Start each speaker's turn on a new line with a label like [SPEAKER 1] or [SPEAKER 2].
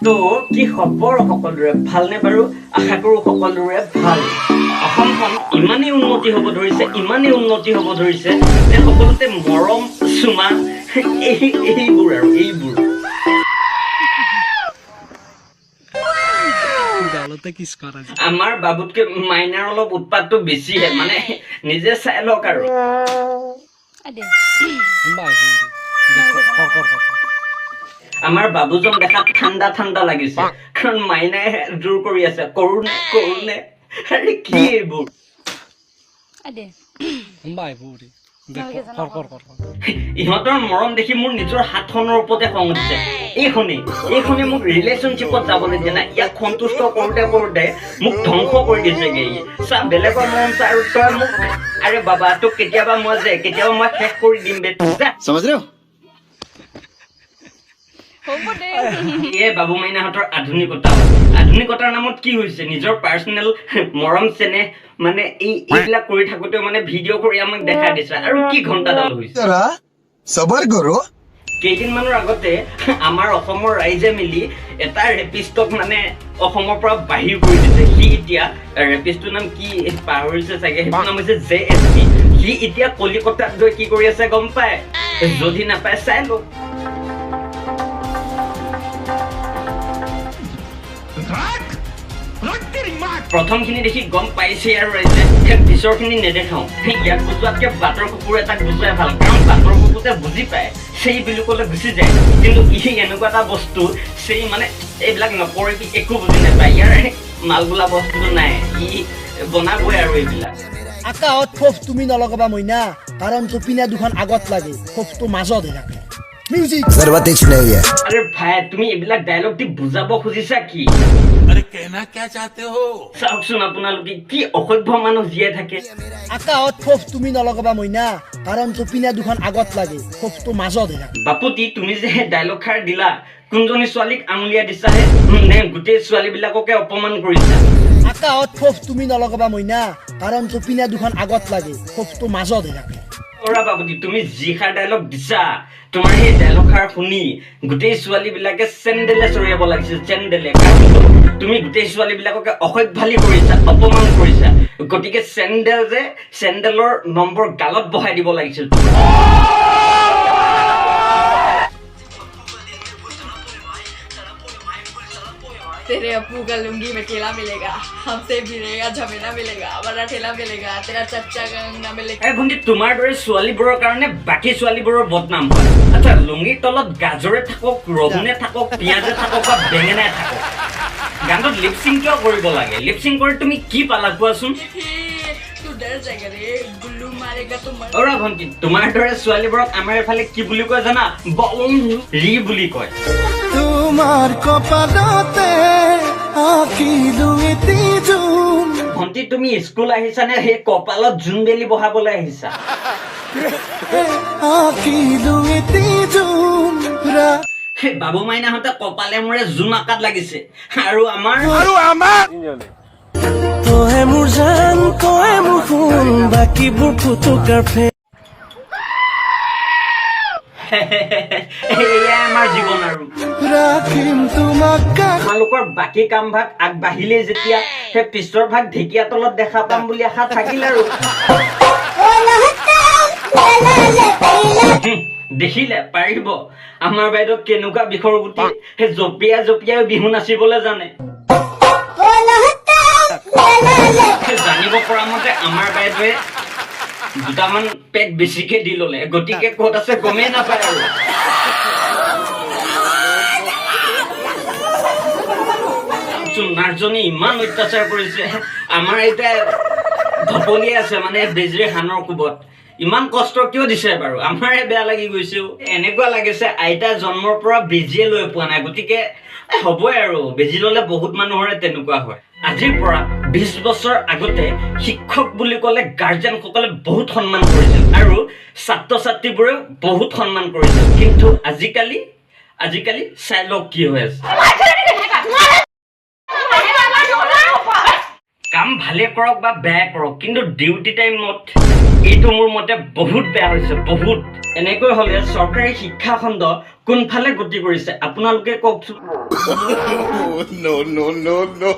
[SPEAKER 1] তো কি খবৰ সকলোৰে, ভালনে বাৰু? আশা কৰোঁ সকলোৰে ভাল। অসমখন ইমানেই উন্নতি হ'ব ধৰিছে, ইমানেই উন্নতি হ'ব ধৰিছে যে সকলোতে মৰম চুমা এইবোৰ আৰু এইবোৰ।
[SPEAKER 2] গালতে কিছ কৰা।
[SPEAKER 1] আমাৰ বাবুতকে মাইনাৰ অলপ উৎপাতটো বেছিহে, মানে নিজে চাই লওক আৰু।
[SPEAKER 2] কৰ কৰ কৰ।
[SPEAKER 1] আমাৰ বাবুজন দেখাত ঠাণ্ডা ঠাণ্ডা লাগিছে, কাৰণ মাইনাই জোৰ কৰি আছে, কৰোনে কৰোনে। আৰে কি এইবোৰ?
[SPEAKER 2] কৰ কৰ কৰ।
[SPEAKER 1] ইহঁতৰ মৰম দেখি মোৰ নিজৰ হাতখনৰ ওপৰতে খং উঠিছে। এইখনে মোক ৰিলেশ্যনশ্বিপত যাবলৈ দিয়া নাই। ইয়াক সন্তুষ্ট কৰোঁতে কৰোঁতে মোক ধ্বংস কৰি দিছেগে ই। চা, বেলেগৰ মৰম চা আৰু তই মোক। আৰে বাবা, তোক কেতিয়াবা মই শেষ কৰি দিম বে, যা।
[SPEAKER 3] समझ रहे हो?
[SPEAKER 1] এই বাবু মাইনাহঁতৰ আধুনিকতা, আধুনিকতাৰ নামত কি হৈছে, নিজৰ পাৰ্চনেল মৰম চেনেহ মানে এইবিলাক কৰি থাকোঁতেও মানে ভিডিঅ' কৰি আমাক দেখাই দিছে। আৰু কি ঘণ্টাডাল হৈছে।
[SPEAKER 3] जरा सबर करो।
[SPEAKER 1] কেইদিনমানৰ আগতে আমাৰ অসমৰ ৰাইজে মিলি এটা ৰেপিষ্টক মানে অসমৰ পৰা বাহিৰ কৰি দিছে। সি এতিয়া, ৰেপিষ্টটোৰ নাম কি পাহৰিছে চাগে, সেইটোৰ নাম হৈছে জে এছ পি। সি এতিয়া কলিকতাত গৈ কি কৰি আছে গম পায়? যদি নাপায় চাই লওক। প্ৰথমখিনি দেখি গম পাইছেই আৰু ৰাইজে, পিছৰখিনি নেদেখাওঁ। ইয়াক বুজোৱাতকে বাটৰ কুকুৰ এটাক বুজোৱাই ভাল, কাৰণ বাটৰ কুকুৰে বুজি পায়, সেই বুলি ক'লে গুচি যায়। কিন্তু ই এনেকুৱা এটা বস্তু, সেই মানে এইবিলাক নকৰিবি, একো বুজি নাপায়। ইয়াৰ মাল বোলা বস্তুটো নাই, ই বনাবই আৰু এইবিলাক।
[SPEAKER 4] আকাশত ফোফ তুমি নলগাবা মইনা, কাৰণ টোপিনা দুখন আগত লাগে, ফোফটো মাজত হৈ থাকে। মিউজিক।
[SPEAKER 3] जरूरत कुछ नहीं है।
[SPEAKER 1] আৰে ভাই, তুমি এইবিলাক ডায়লগ দি বুজাব খুজিছা কি?
[SPEAKER 5] अरे कहना क्या चाहते हो?
[SPEAKER 1] চাওকচোন আপোনালোকে, কি অসভ্য মানুহ জীয়াই থাকে।
[SPEAKER 4] আকাশত ফোফ তুমি নলগাবা মইনা, কাৰণ টোপিনা দুখন আগত লাগে, ফোফটো মাজত হৈ থাকে।
[SPEAKER 1] বাপুতি, তুমি যে ডায়লগ খাৰ দিলা, কোনজনী ছোৱালীক আঙুলিয়াই দিছাহে নে গোটেই ছোৱালীবিলাককে অপমান কৰিছা?
[SPEAKER 4] আকাশত ফোফ তুমি নলগাবা মইনা, কাৰণ টোপিনা দুখন আগত লাগে, ফোফটো মাজত হৈ থাকে।
[SPEAKER 1] অৰা বাপুতি, তুমি যি খাৰ ডায়লগ দিছা, তোমাৰ সেই ডায়লগ খাৰ শুনি গোটেই ছোৱালীবিলাকে চেণ্ডেলে চৰিয়াব লাগিছিল, চেণ্ডেলে। কাৰণ তুমি গোটেই ছোৱালীবিলাককে অসভ্যালি কৰিছা, অপমান কৰিছা। গতিকে চেণ্ডেল যে, চেণ্ডেলৰ নম্বৰ গালত বহাই দিব লাগিছিল।
[SPEAKER 6] तेरे अप्पू का लुंगी में ठेला मिलेगा, हमसे भिड़ेगा झमेला मिलेगा, बड़ा ठेला मिलेगा, तेरा चच्चा गंगा मिलेगा।
[SPEAKER 1] এই ভণ্টি, তোমাৰ দৰে ছোৱালীবোৰৰ কাৰণে বাকী ছোৱালীবোৰৰ বদনাম হয়। আচ্ছা, লুঙিৰ তলত গাজৰে থাকক, ৰহুনে থাকক, পিঁয়াজে থাকক বা বেঙেনাই থাকক, গানটোত লিপচিং কিয় কৰিব লাগে? লিপচিং কৰি তুমি কি পালা কোৱাচোন?
[SPEAKER 6] तू डर जाएगा रे, गुल्लू मारेगा तो मर।
[SPEAKER 1] অৰা ভণ্টি, তোমাৰ দৰে ছোৱালীবোৰক আমাৰ এইফালে কি বুলি কয় জানা? ৰি বুলি কয়।
[SPEAKER 2] তোমাৰ কপালতে আঁকিলো এটি জোন।
[SPEAKER 1] ভণ্টি, তুমি স্কুল আহিছানে সেই কপালত জোনবেলি বহাবলৈ আহিছা?
[SPEAKER 2] আঁকিলো এটি জোন।
[SPEAKER 1] সেই বাবু মাইনাহঁতে কপালে মূৰে জোন আঁকাত লাগিছে, আৰু আমাৰ
[SPEAKER 2] তহে মোৰ জান, তহে মোৰ সোণ, বাকীবোৰ ফুটুকাৰ ফেন।
[SPEAKER 1] এয়াই আমাৰ জীৱন আৰু।
[SPEAKER 2] ৰাখিম তোমাক।
[SPEAKER 1] তোমালোকৰ বাকী কামভাগ আগবাঢ়িলেই যেতিয়া, সেই পিছৰ ভাগ ঢেকীয়া তলত দেখা পাম বুলি আশা থাকিল আৰু। দেখিলে পাৰিব আমাৰ বাইদেউ কেনেকুৱা বিষৰ গুটি, সেই জঁপিয়াই জঁপিয়াই বিহু নাচিবলৈ জানে। জানিব পৰা মতে আমাৰ বাইদেৱে দুটামান পেট বেছিকে দি ললে, গতিকে ক'ত আছে গমেই নাপায়। আৰু নাৰ্ছজনী ইমান অত্যাচাৰ কৰিছে, আমাৰ এতিয়া ঢপলিয়াই আছে মানে বেজীৰ হানৰ কোবত। ইমান কষ্ট কিয় দিছে বাৰু, আমাৰে বেয়া লাগি গৈছে। এনেকুৱা লাগিছে আইতা জন্মৰ পৰা বেজীয়ে লৈ পোৱা নাই, গতিকে হ'বই আৰু, বেজী ল'লে বহুত মানুহৰে তেনেকুৱা হয়। আজিৰ পৰা 20 বছৰ আগতে শিক্ষক বুলি ক'লে গাৰ্জেনসকলে বহুত সন্মান কৰিছিল আৰু ছাত্ৰ ছাত্ৰীবোৰেও বহুত সন্মান কৰিছিল। কিন্তু আজিকালি চাই লওক কি হৈ আছে। কাম ভালে কৰক বা বেয়া কৰক, কিন্তু ডিউটি টাইমত এইটো মোৰ মতে বহুত বেয়া হৈছে, বহুত। এনেকৈ হ'লে চৰকাৰী শিক্ষাখণ্ড কোনফালে গতি কৰিছে, আপোনালোকে কওকচোন।
[SPEAKER 5] No no no no.